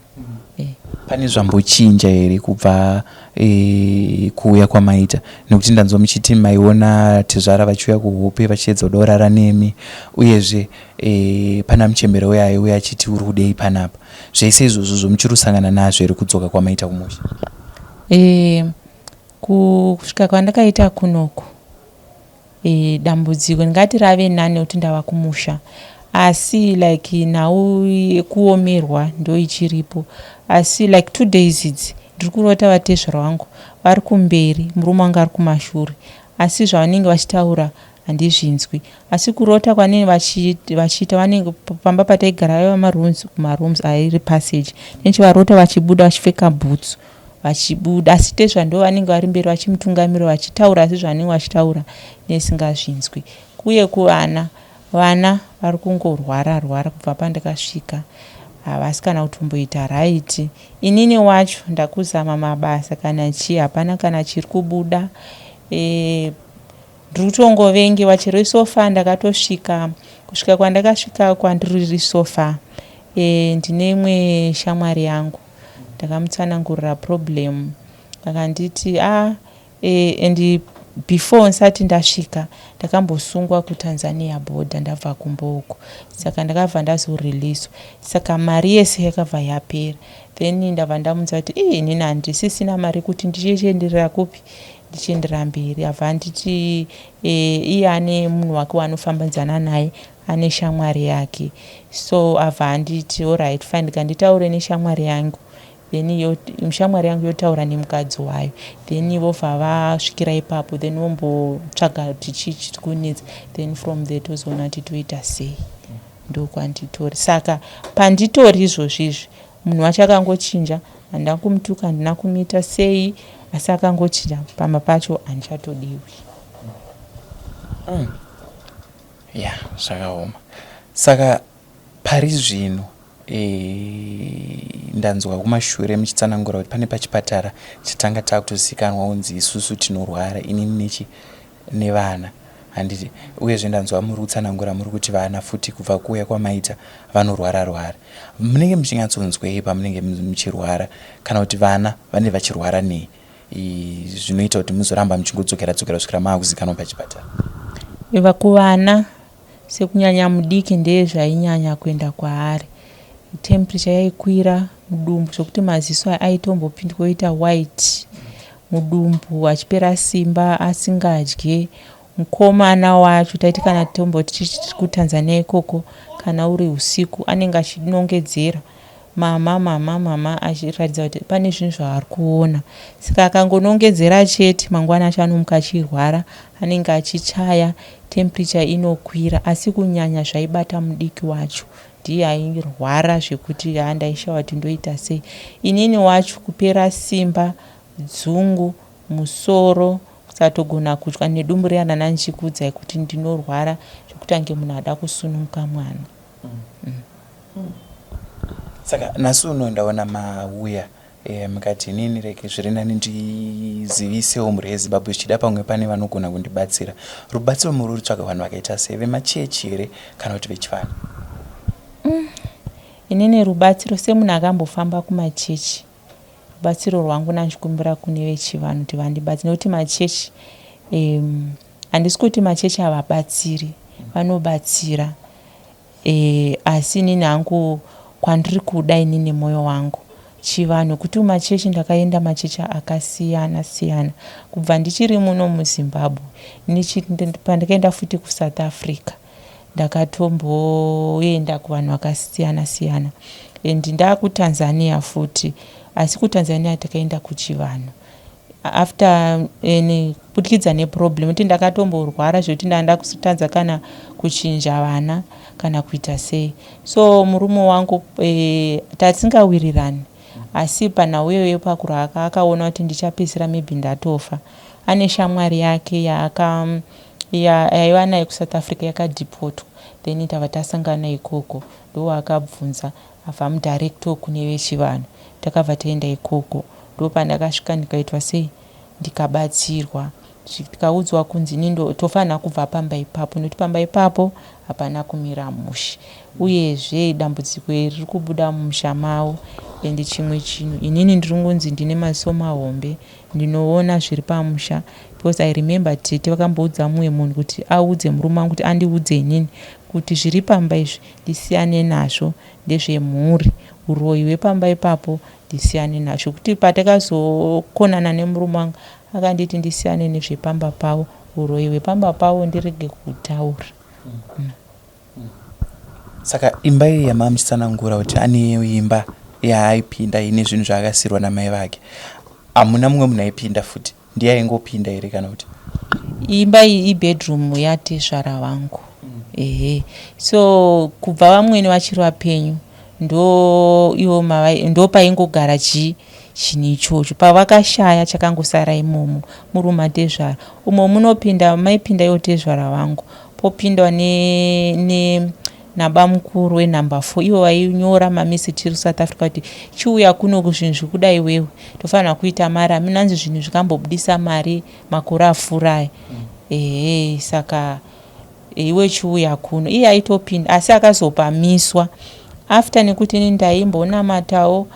Pane zvambochinja here kubva kuuya kwamaita? Nekuti ndanzwa muchiti maiona tezvara vachiuya kuhope vachiedza kuda kurara nemi, uyezve pana muchembere uya aiuya achiti, "Uri kudei panapa?" Zvese izvozvo zvomuchiri kusangana nazvo here kudzoka kwamaita kumusha? Kusvika kwandakaita kunoku, dambudziko ndingati rave nani nekuti ndava kumusha, asi like nhau yekuomerwa ndo ichiripo. Asi like 2 days idzi ndiri kurota vatezvara vangu vari kumberi, murume wangu ari kumashure, asi zvavanenge vachitaura handizvinzwi. Asi kurota kwanenge vachiita, vanenge pamba pataigara aiva marooms, kumarooms airi passage, nechivarota vachibuda vachipfeka bhutsu vachibuda, asi tezva ndo vanenge vari mberi vachimutungamira vachitaura, asi zvavanenge vachitaura nesingazvinzwi. Uye kuvana, vana vari kungorwara rwara kubva pandakasvika, havasi kana kutomboita right. Inini wacho ndakuzama mabasa kana chii, hapana kana chiri kubuda. Ndiri kutongovengewa chero so far. Ndakatosvika, kusvika kwandakasvika kwandiri so far, ndine imwe shamwari yangu, ndakamutsanangurira problem, akanditi a and before ndisati ndasvika ndakambosungwa kuTanzania border ndabva kumboko, saka ndakabva ndazoreleaswa, saka mari yese yakabva yapera. Then ndabva ndamudza kuti, "Ii, inini handisisina mari kuti ndichienderera kupi, ndichienderera mberi." Abva anditi iye ane munhu wake waanofambidzana naye, ane shamwari yake. So abva anditi, "Alright, fine, ndikanditaure neshamwari yangu." Then shamwari yangu yotaura nemukadzi wayo, then vobva vasvikira ipapo, then vombotsvaga kuti chii chiri kunetsa, then from there tozoona kuti toita sei. Ndokwanditori. Saka panditori izvozvi izvi, munhu wacho akangochinja. Handina kumutuka, handina kumuita sei. Asi akangochinja pamba pacho handichatodiwi. Ya, zvakaoma. Saka pari zvino ndanzwa kumashure muchitsanangura kuti pane pachipatara chatanga takutozikanwa kunzi isusu tinorwara, inini nechi nevana, handiti? Uyezve ndanzwa muri kutsanangura muri kuti vana futi kubva kuuya kwamaita vanorwara rwara. Munenge muchinyatsonzwei pamunenge muchirwara, kana kuti vana vanenge vachirwara nei zvinoita kuti muzoramba muchingodzokera dzokera kusvikira maakuzikanwa pachipatara? Kuvana, sekunyanya mudiki, ndeye zvainyanya kuenda kwaari. Temperature yaikwira, mudumbu zvokuti maziso aitombopindwa oita white, mudumbu, achipera simba, asingadye. Mukomana wacho, taiti kana tomboti tiri kuTanzania ikoko, kana uri usiku anenge achinongedzera, "Mama, mama, mama," achiratidza kuti pane zvinhu zvaari kuona. Saka akangonongedzera chete, mangwana acho anomuka achirwara, anenge achichaya, temperature inokwira. Asi kunyanya zvaibata mudiki wacho, ndiye airwara zvekuti handaishawa kuti ndoita sei. Inini wacho kupera simba, dzungu, musoro, kusatogona kudya, nedumbu riya rana ndichikuudzai kuti ndinorwara zvekutange munhu ada kusununguka mwana. Saka nhasi uno ndaona mauya mukati inini reke zviri nani ndizivisewo mhuri yeZimbabwe, zvichida pamwe pane vanogona kundibatsira. Rubatsiro muri kutsvaga vanhu vakaita sei? Vemachechi here kana kuti vechivanhu? Inini rubatsiro, semunhu akambofamba kumachechi, rubatsiro rwangu nandikumbira kune vechivanhu kuti vandibatsire, nekuti machechi, handisi kuti machechi havabatsiri, vanobatsira, asi inini hangu kwandiri kuda inini nemwoyo wangu chivanhu, nekuti kumachechi ndakaenda machechi akasiyana siyana kubva ndichiri muno muZimbabwe. Pandakaenda futi kuSouth Africa, ndakatomboenda kuvanhu vakasiyana siyana, and ndaakuTanzania futi. Asi kuTanzania takaenda kuchivanhu after kubudikidza neproblem kuti ndakatomborwara zvekuti ndanga kutadza kana kuchinja vana kana kuita sei. So murume wangu tasingawirirani, asi panhau iyoyo pakurwara akaona kuti ndichapedzisira maybe ndatofa. Ane shamwari yake yaiva naye kuSouth Africa yakadhipotwa, then tabva tasangana ikoko. Ndowaakabvunza, abva amudirectawo kune vechivanhu. Takabva taenda ikoko, ndopandakasvika ndikaitwa sei, ndikabatsirwa, tikaudzwa kunzi ini tofanira kubva pamba ipapo nekuti pamba ipapo hapana kumira mushe, uyezve dambudziko iri riri kubuda mumusha mavo. And chimwe chinhu, inini ndiri kunzi ndine maziso mahombe, ndinoona zviri pamusha, because I remember tete vakamboudza mumwe munhu kuti audze murume wangu kuti andiudze inini kuti zviri pamba izvi ndisiyane nazvo, ndezvemhuri, uroyi hwepamba ipapo ndisiyane nazvo. Kuti patakazokonana nemurume wangu, akanditi ndisiyane nezvepamba pavo, uroyi hwepamba pavo ndirege kutaura. Saka imba iyi yamava muchitsanangura kuti ane imba yaaipinda ine zvinhu zvaakasiyirwa namai vake, hamuna mumwe munhu aipinda futi? Ndiye aingopinda here kana kuti? Imba iyi ibedroom yatezvara vangu, ehe. So kubva vamwene vachiri vapenyu, ndo ivo ndo paingogara chii, chinhu ichocho. Pavakashaya chakangosara imomo muroom matezvara umo. Munopinda, maipinda ivo tezvara vangu, popindwa ne, ne nabamukuru wenumber 4. Ivo vainyora mamessage tiri kuSouth Africa kuti chiuya kuno, zvinhu zviri kuda iwewe, tofanira kuita mari. Haminanzi zvinhu zvikambobudisa mari makore afurai, ehe. Saka iwe chiuya kuno. Iye aitopinda, asi akazopamiswa after, nekuti ini ndaimbonamatawo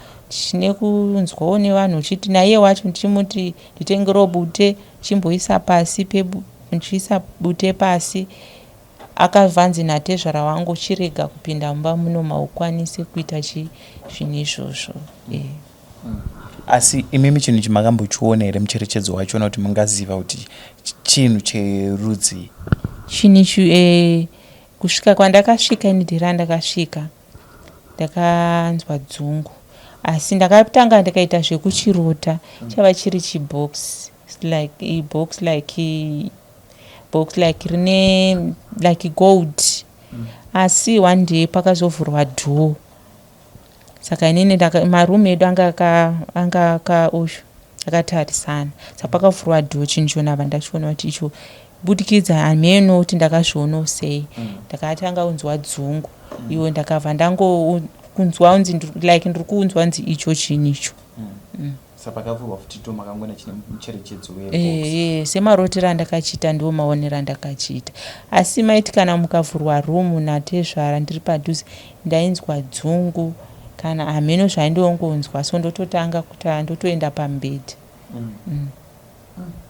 nekunzwawo nevanhu uchiti naiye wacho ndichimuti nditengerewo bute, chimboisa pasi, ndichiisa bute pasi. Akabvanzi natezvara wangu, "Chirega kupinda mumba muno, maukwanisi kuita chi zvinhu izvozvo." Asi imimi chinhu ichi makambochiona here, mucherechedzo wachona, kuti mungaziva kuti chinhu cherudzii? Chinhu ichi, kusvika kwandakasvika ini, day randakasvika ndakanzwa dzungu, asi ndakatanga ndikaita zvekuchirota. Chava chiri chibox like ibox, like box like rine like gold. Asi one day pakazovhurwa door, saka inini maroom edu anga aka ushu. Takatarisana. Saka pakavhurwa door chinhu chona apa ndachiona kuti icho budikidza hameno kuti ndakazvionawo sei. Ndakatanga kunzwa dzungu. Iwo ndakabva ndango kunzwa unzi like ndiri kunzwa nzi icho chinhu icho. Sapakavhurwa futi to makangona chine mucherechedzo webox. Eh, semarotero andakachiita ndiwo maonero andakachiita. Asi maiti kana mukavhurwa room natezvara ndiri padhuze ndainzwa dzungu kana hameno zvaindongonzwa so ndototanga kuti ndotoenda pamubhedha.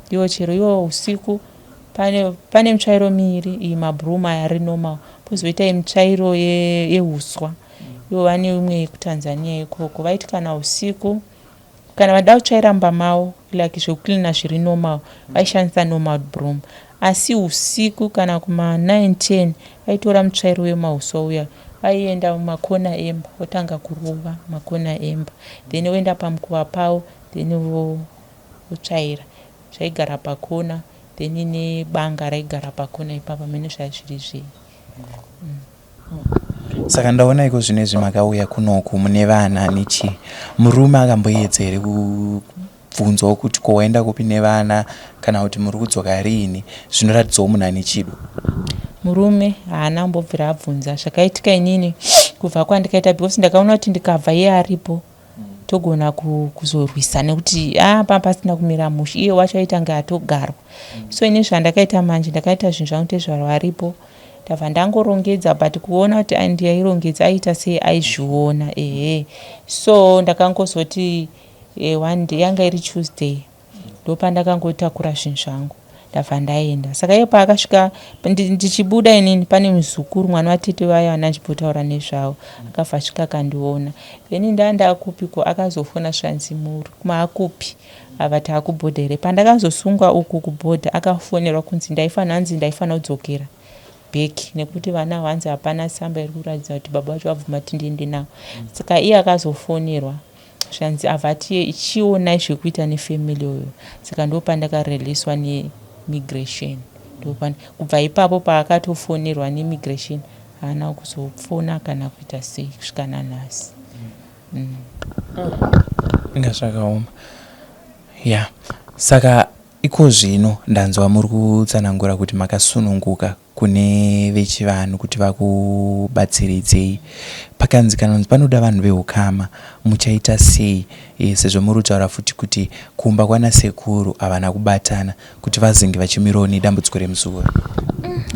Iwo chero iwo usiku pane pane mitsvairo miiri iyi mabroom aya ari normal pozoita iyi mitsvairo yeuswa. Ivo vane imwe yekuTanzania ikoko vaiti kana usiku kana vada kutsvaira mumba mavo like zvekucleana zviri normal vaishandisa normal broom asi usiku kana kuma 9 10 vaitora mutsvairo wemauswa uya vaienda mumakona emba votanga kurova makona emba then voenda pamukova pavo then votsvaira zvaigara pakona then nebanga raigara pakona ipapo mene zvaizviri zvei. Saka ndaona iko zvino izvi makauya kunoku mune vana nechii. Murume akamboedza here kubvunzawo kuti ko waenda kupi nevana kana kuti muri kudzoka riini zvinoratidzawo munhu ane chido. Murume haana kumbobvira abvunza zvakaitika inini kubva kwandikaita because ndakaona kuti ndikabva iye aripo togona kuzorwisa nekuti apa pasina kumira mushe iye wacho aita kunge atogarwa. So ini zvandakaita manje ndakaita zvinhu zvangu tezvaro varipo ndabva ndangorongedza but kuona kuti ndiyairongedza aita sei aizviona ehe. So ndakangozoti one day yanga iri Tuesday ndopandakangotakura zvinhu zvangu ndabva ndaenda. Saka iye paakasvika ndichibuda inini pane muzukuru mwana watete vaya vandandimbotaura nezvavo akabva asvika akandiona. Then ndandakupiko akazofona zvikanzi muri maakupi ava taakubhodha here. Pandakazosungwa uku kubhodha akafonerwa kunzi ndaifanira hanzi ndaifanira kudzokera back nekuti vana hanzi hapana tsamba iri kuratidza kuti baba vacho vabvuma kuti ndiende navo. Saka iye akazofonerwa zvikanzi avati chionai zvekuita nefamily uyu. Saka ndopandakareleaswa nemigration. Kubva ipapo paakatofonerwa nemigration haana kuzofona kana kuita sei kusvika nanhasi. Inga zvakaoma. Ya. Saka iko zvino ndanzwa muri kutsanangura kuti makasununguka kune vechivanhu kuti vakubatsiridzei. Pakanzi kana panoda vanhu veukama muchaita sei sezvo muri kutaura futi kuti kumba kwana sekuru havana kubatana kuti vazenge vachimirawo nedambudziko remuzukuru.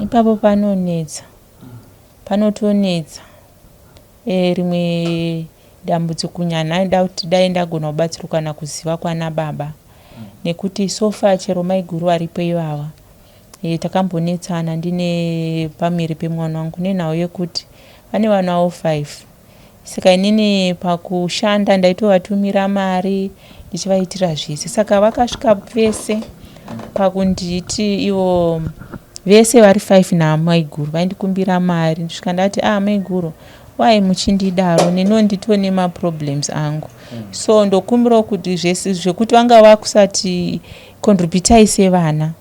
Ipapo panonetsa. Panotonetsa. Rimwe dambudziko kunyanya da kuti dai ndagona kubatsirwa kana kuziva kwana baba. Nekuti so far chero maiguru varipo ivava takambonetsana ndine pamuviri pemwana wangu nenhau yekuti vane vana vavo 5. Saka inini pakushanda ndaitovatumira mari ndichivaitira zvese. Saka vakasvika vese pakunditi ivo vese vari 5 namaiguru vaindikumbira mari ndisvika ndati ah maiguru why muchindidaro neniwo nditone maproblems angu. So ndokumbirawo kuti zvese zvekuti vanga vakusati contributai sevana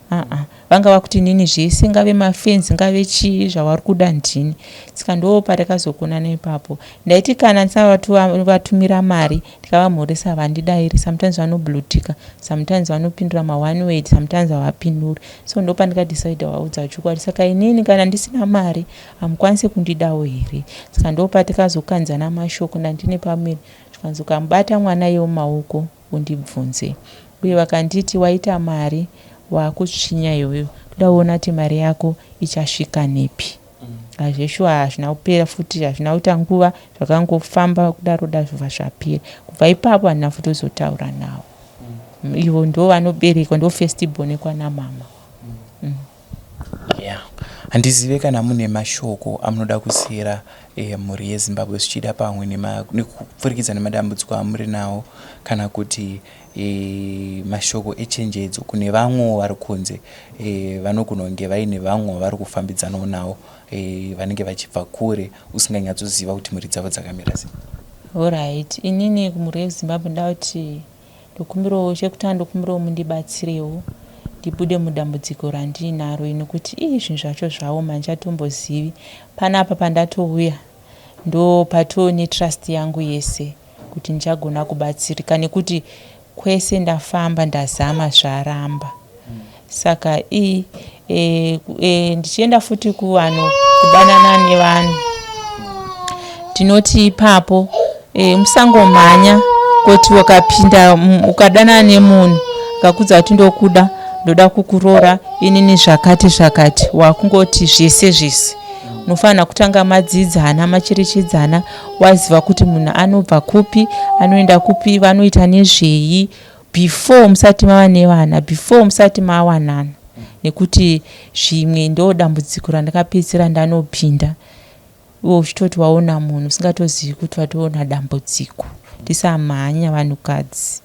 vanga vakuti inini zvese ngave mafenzi ngave chii zvavari kuda ndini. Saka ndo patakazokonana ipapo. Ndaiti kana ndisavatumira mari ndikavamhoresa havandidairi sometimes vanoblutika sometimes vanopindura ma one word sometimes havapinduri. So ndopandikadecida kuvaudza chokwadi. Saka inini kana ndisina mari hamukwanisi kundidawo here. Saka ndopatikazokanzana mashoko ndandine pamuviri zvikanzi ukamubata mwana iye mumaoko undibvunze. Uye vakanditi waita mari wakutsvinya iwewe toda kuona kuti mari yako ichasvika nepi. Zveshuwa hazvina kupera futi hazvina kuita nguva zvakangofamba kudaro da zvobva zvapera. Kubva ipapo handina futi kuzotaura navo. Ivo ndo vanoberekwa ndo first born kwana mama. Yeah. Handizive kana mune mashoko amunoda kusiyira mhuri yeZimbabwe zvichida pamwe nekupfurikidza nemadambudziko amuri nawo kana kuti mashoko echenjedzo kune vamwewo vari kunze vanogona kunge vaine vamwe vavari kufambidzanawo navo vanenge vachibva kure usinganyatsoziva kuti mhuri dzavo dzakamira sei. Alright, inini kumhuri yeZimbabwe ndoda kuti ndokumbirawo chekutanga ndokumbirawo mundibatsirewo ndibude mudambudziko randinaro nekuti ii zvinhu zvacho zvaoma handichatombozivi. Panapa pandatouya ndo patoo netrust yangu yese kuti ndichagona kubatsirika nekuti Kwese ndafamba ndazama zvaramba. Saka i e, e, ndichienda futi kuvanhu kudanana nevanhu tinoti ipapo e, musangomhanya kuti ukapinda ukadanana nemunhu akakudza kuti ndokuda ndoda kukuroora inini zvakati zvakati wakungoti zvese zvese unofanira kutanga madzidzana macherechedzana waziva kuti munhu anobva kupi anoenda kupi vanoita nezvei before musati mava nevana before musati mawanana nekuti zvimwe ndo dambudziko randakapedzisira ndanopinda iwe uchitoti waona munhu usingatozivi kuti watoona dambudziko tisamhanya vanhukadzi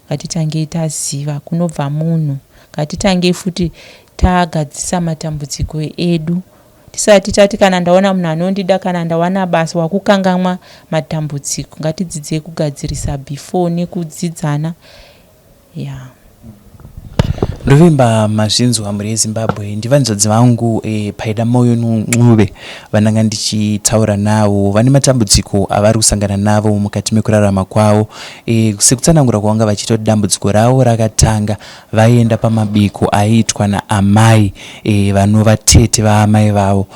ngatitangei taziva kunobva munhu ngatitangei futi tagadzisa matambudziko edu Tisati tati kana ndaona munhu anondida kana ndawana basa wakukangamwa matambudziko. Ngatidzidzei kugadzirisa before nekudzidzana yeah. Ndovimba mazvinzwa mhuri yeZimbabwe ndivanzvadzi vangu e, Paida Moyo Ncube vandanga ndichitaura navo vane matambudziko avari kusangana navo mukati mekurarama kwavo e, sekutsanangura kwavanga vachiita kuti dambudziko ravo rakatanga Vaienda pamabiko aiitwa naamai e, vanova tete vaamai vavo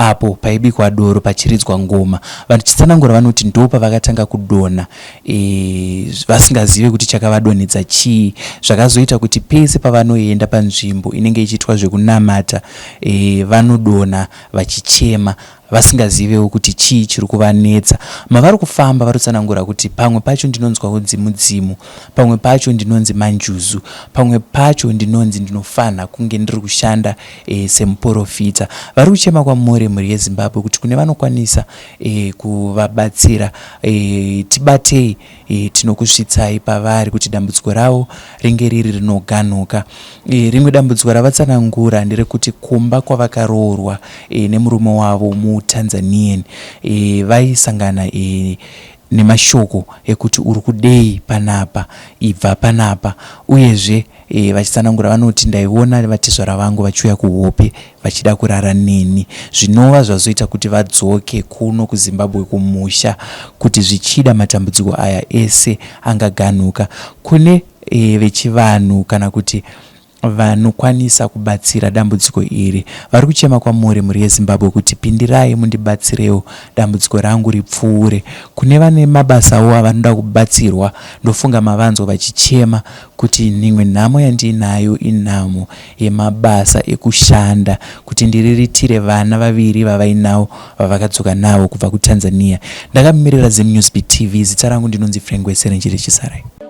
apo paibikwa doro pachiridzwa ngoma. Vachitsanangura vanoti ndopavakatanga kudonha e, vasingazive kuti chakavadonhedza chii zvakazoita kuti pese pavanoenda panzvimbo inenge ichiitwa zvekunamata e, vanodonha vachichema vasingazivewo kuti chii chiri kuvanetsa. Mavari kufamba vari kutsanangura kuti pamwe pacho ndinonzwa kunzi mudzimu, pamwe pacho ndinonzi manjuzu, pamwe pacho ndinonzi ndinofanha kunge ndiri kushanda e, semuporofita. Vari kuchema kwamuri mhuri yeZimbabwe kuti kune vanokwanisa e, kuvabatsira e, tibatei e, tinokusvitsai pavari kuti dambudziko ravo ringe riri rinoganhuka. E, rimwe dambudziko ravatsanangura nderekuti kumba kwavakaroorwa e, nemurume wavo muTanzanian e, vaisangana e, nemashoko ekuti uri kudei panapa ibva panapa uyezve e, vachitsanangura vanoti ndaiona vatezvara vangu vachiuya kuhope vachida kurara neni zvinova zvazoita kuti vadzoke kuno kuZimbabwe kumusha kuti zvichida matambudziko aya ese angaganhuka kune e, vechivanhu kana kuti vanokwanisa kubatsira dambudziko iri vari kuchema kwamuri mhuri yeZimbabwe kuti pindirai mundibatsirewo dambudziko rangu ripfuure. Kune vane mabasawo avanoda kubatsirwa ndofunga mavanzwa vachichema kuti nhimwe nhamo yandiinayo inhamo yemabasa ekushanda kuti ndiriritire vana vaviri vavainavo vavakadzoka navo kubva kuTanzania. Ndakamirira ZimNewsBeat TV, zita rangu ndinonzi Frank Wesere Njiri Chisarai.